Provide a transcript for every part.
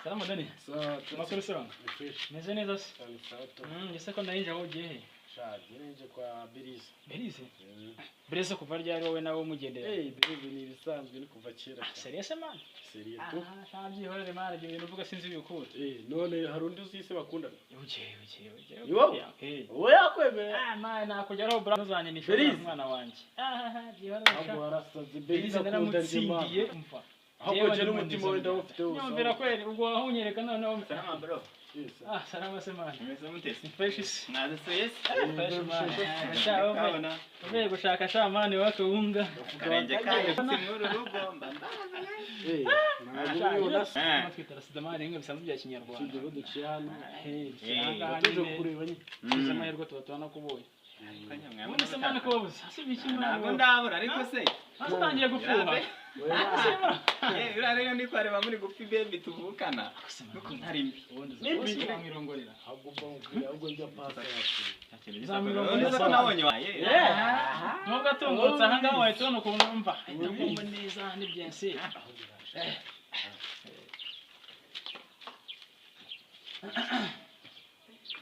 Salama Dani. Sawa. Amakuru se wanga? Ni fresh. Meze neza se? Cyane, sawa to. Ese ko nari nje aho ugiye he? Sha, nje kwa Berize. Berize? Berize kuva ryari wowe nawe umugendera? Eh, Berize ni ibisanzwe, ni kuva kera cyane. Serious se man? Serious tu. Ah, sha byihorere man, ibyo bintu uvuga sinzi ibikura. Eh, none hari undi uzise bakundana? Ugiye, ugiye, ugiye. Ni wowe? Eh. Wowe yakwemera. Ah, man, nakugeraho bro zanjye ni Berize? umwana wanjye. Ah, byihorere sha. Ahubwo warasaze. Berize Berize akunda njye man. naramutsindiye umva. Ahubwo njye n'umutima we ndawufite wose. Nyumvira kweli ubwo wahunyereka noneho. Salama bro. Yes. Ah, salama se man. Meze mute se? Fresh se. Mwadusuye se? Fresh man. Sha, wowe. Kabona Uvuye gushaka sha man wakawunga. karenge kanyu si muri uru rugo mba ndazi. Eh, ntabwo ubibona se? Eh. Twitara sidamari bimwe bisanzwe bya kinyarwanda. Usibye ko duciye hano. Eh, Eh, ahangaha Tuje nyine kureba nyine. tugize amahirwe tuba turanakubonye. Ubundi se man ko wabuze? Si ibiki man? Ntabwo ndabura ariko se. Hasi utangiye gufuha. Eh, buriya rero ndi kwareba muri gupfa ibebi tuvukana. Nuko ntari mbi. Ubundi Nimbi. uzamwirongorera. Ahubwo mba nkubwira, ahubwo njya pasa yacu. Uzamwirongorera. Uzi ko nabonye waye. Nubwo atungutse ahangaha wahita ubona ukuntu mva. Ahita agomba neza ni byensi.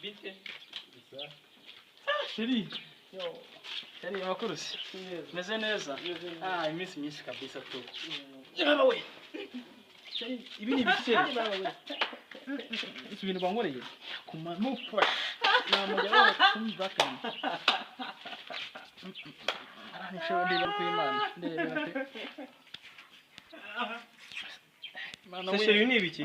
Bite? Chéri. Yo. Chéri, amakuru se? Meze neza. Ah, iminsi myinshi kabisa tu. Yaba we. Chéri, ibi ni ibiki chéri? Ibi bintu bankoreye. Kuma mufasha. Namujya wa kumvakana. Aranishoboye ndeba ku Imana. Ndebera pe. Mana Se we. chéri ni ibiki?